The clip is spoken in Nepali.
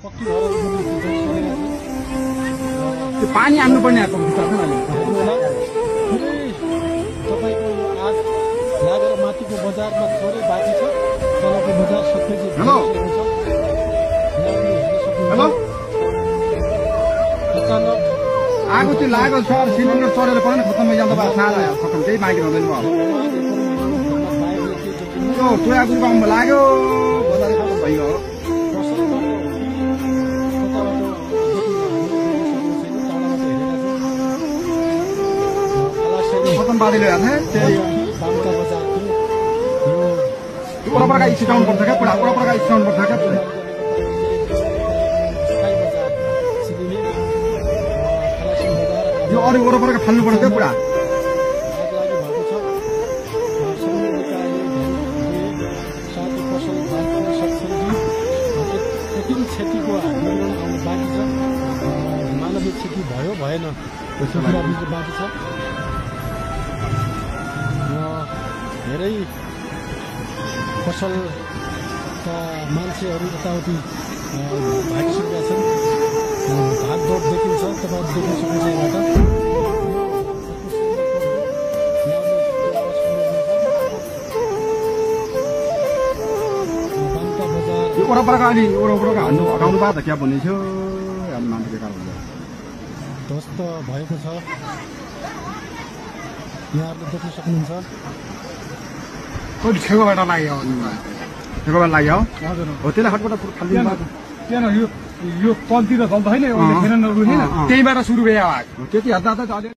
त्यो पानी हान्नुपर्ने आएको भित्रमा अहिले तपाईँको आज लागेर माथिको बजारमा थोरै बाँकी छ तलको बजार सबै हेलो हेलो अचानक आगो चाहिँ लागेको छ सिलिन्डर चढेर परेन खत्तम भइजाँदा भयो साला खत्तम केही बाँकी रहँदैन भयो त्यो टोयाको गाउँमा लाग्यो बजार खत्तम भइगयो खत्तम बाँधेर हेर्ने त्यही वरपरका स्थित आउनुपर्छ क्या पुरा वरपरका स्थित आउनुपर्छ क्या यो अरू वरपरका फाल्नुपर्छ क्या पुरा क्षतिको आउनु बाँकी छ मानवीय क्षति भयो भएन बाँकी छ धेरै पसलका मान्छेहरू यताउति भागिसकेका छन् भागदौड देखिन्छ तपाईँ देख्न सक्नुहुन्छ यहाँबाट वरपरका अलि वरपरका हान्नु हटाउनु भएको त क्या भन्ने थियो हामी मान्छे बेकार हुन्छ ध्वस्त भएको छ यहाँहरूले देख्न सक्नुहुन्छ कहिले छेउबाट लाग्यो छेउबाट लाग्यो हजुर हो त्यसलाई हटबाट फालिदिनु त्यहाँ यो पन्ती त चल्दैन होइन त्यहीबाट सुरु भयो त्यति हद्दा त